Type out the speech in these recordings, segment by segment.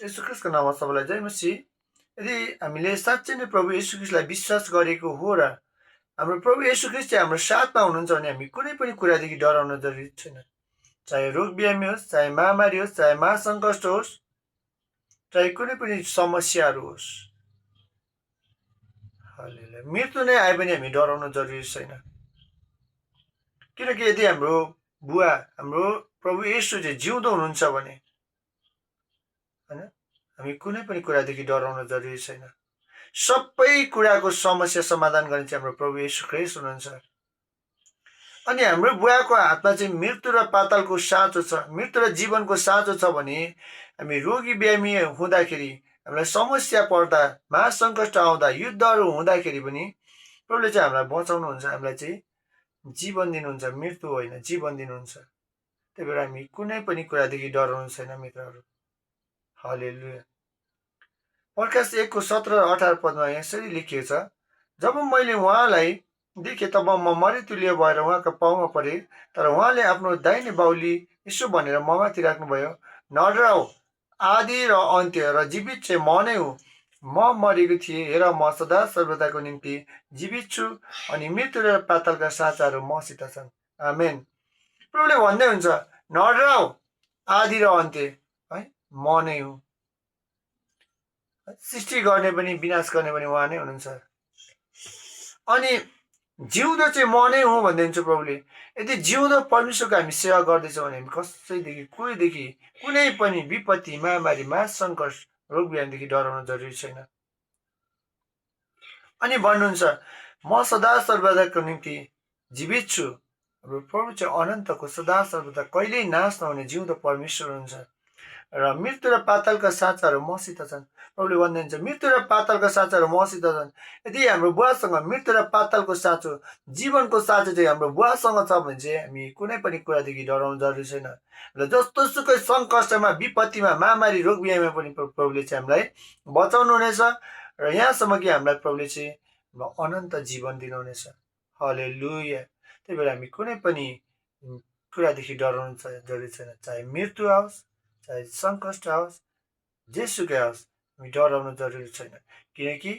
येशू ख्रीष्टको नाममा सबैलाई जय मसीह। यदि हामीले साँच्चै नै प्रभु येशू ख्रीष्टलाई विश्वास गरेको हो र हाम्रो प्रभु येशू ख्रीष्ट चाहिँ हाम्रो साथमा हुनुहुन्छ भने हामी कुनै पनि कुरादेखि डराउन जरुरी छैन। चाहे रोग बिरामी होस्, चाहे महामारी होस्, चाहे महासङ्कट होस्, चाहे कुनै पनि समस्याहरू होस्, मृत्यु नै आए पनि हामी डराउन जरुरी छैन। किनकि यदि हाम्रो बुवा हाम्रो प्रभु येशू चाहिँ जिउँदो हुनुहुन्छ भने हैन हामी कुनै पनि कुरादेखि डराउन जरुरी छैन। सबै कुराको समस्या समाधान गर्ने चाहिँ हाम्रो प्रभु येशू ख्रीष्ट हुनुहुन्छ। अनि हाम्रो बुवाको हातमा चाहिँ मृत्यु र पातालको साँचो छ, मृत्यु र जीवनको साँचो छ भने हामी रोगी बिरामी हुँदाखेरि, हामीलाई समस्या पर्दा, महासङ्कट आउँदा, युद्धहरू हुँदाखेरि पनि प्रभुले चाहिँ हामीलाई बचाउनुहुन्छ, हामीलाई चाहिँ जीवन दिनुहुन्छ, मृत्यु होइन जीवन दिनुहुन्छ। त्यही भएर हामी कुनै पनि कुरादेखि डराउनु छैन मित्रहरू। हालेलुया। प्रकाश 1को 17 र 18 पदमा यसरी लेखिएको छ, जब मैले उहाँलाई देखेँ तब म मरितुल्य भएर उहाँका पाउमा परे, तर उहाँले आफ्नो दाहिने बाहुली यसो भनेर ममाथि राख्नुभयो, नडराऊ, आदि र अन्त्य र जीवित चाहिँ म नै हुँ। म मरेको थिएँ, हेर म सदा सर्वदाको निम्ति जीवित छु, अनि मृत्यु र पातालका साँचाहरू मसित छन्। आमेन। प्रभुले भन्दै हुन्छ, नडराऊ, आदि र अन्त्य है म नै हुँ। सृष्टि गर्ने पनि विनाश गर्ने पनि उहाँ नै हुनुहुन्छ। अनि जिउँदो चाहिँ म नै हुँ भन्दै हुन्छ प्रभुले। यदि जिउँदो परमेश्वरको हामी सेवा गर्दैछौँ भने हामी कसैदेखि कोहीदेखि कुनै पनि विपत्ति, महामारी, महासङ्कट, रोग बिरामीदेखि डराउन जरुरी छैन। अनि भन्नुहुन्छ, म सदा सर्वदाको निम्ति जीवित छु। हाम्रो प्रभु चाहिँ अनन्तको सदा सर्वदा कहिल्यै नाश नहुने जिउँदो परमेश्वर हुनुहुन्छ र मृत्यु र पातालका साँचाहरू मसित छन्। प्रभुले भन्नुहुन्छ, मृत्यु र पातालका साँचाहरू मसित छन्। यदि हाम्रो बुवासँग मृत्यु र पातालको साँचो, जीवनको साँचो चाहिँ हाम्रो बुवासँग छ भने चाहिँ हामी कुनै पनि कुरादेखि डराउनु जरुरी छैन। र जस्तो सुकै सङ्कष्टमा, विपत्तिमा, महामारी, रोग बिरामीमा पनि प्रभुले चाहिँ हामीलाई बचाउनु हुनेछ र यहाँसम्म कि हामीलाई प्रभुले चाहिँ अनन्त जीवन दिनुहुनेछ। हालेलुया। त्यही भएर हामी कुनै पनि कुरादेखि डराउनु जरुरी छैन। चाहे मृत्यु आओस्, चाहे सङ्कष्ट आओस्, जेसुकै आओस्, हामी डराउनु जरुरी छैन। किनकि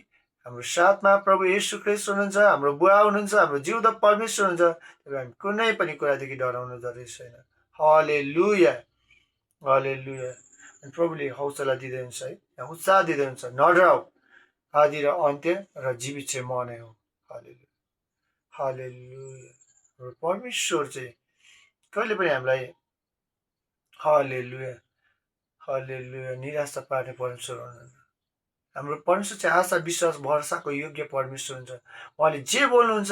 हाम्रो साथमा प्रभु येशू ख्रीष्ट हुनुहुन्छ, हाम्रो बुवा हुनुहुन्छ, हाम्रो जिउँदो परमेश्वर हुनुहुन्छ। त्यही भएर हामी कुनै पनि कुरादेखि डराउनु जरुरी छैन। हालेलुया, हालेलुया। अनि प्रभुले हौसला दिँदै हुन्छ है, उत्साह दिँदै हुन्छ, नडराऊ, आदि र अन्त्य र जीवित चाहिँ म नै हो। हालेलुया, हालेलुया। हाम्रो परमेश्वर चाहिँ कहिले पनि हामीलाई हालेलुया, हालेलुया निराशा पार्ने परमेश्वर हुनुहुन्न। हाम्रो परमेश्वर चाहिँ आशा, विश्वास, भरोसाको योग्य परमेश्वर हुन्छ। उहाँले जे बोल्नुहुन्छ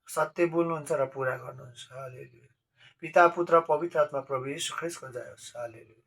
सत्य बोल्नुहुन्छ र पुरा गर्नुहुन्छ। हालेलुया। पिता, पुत्र, पवित्र आत्मा प्रभु येशू ख्रीष्टको जय होस्। हालेलुया।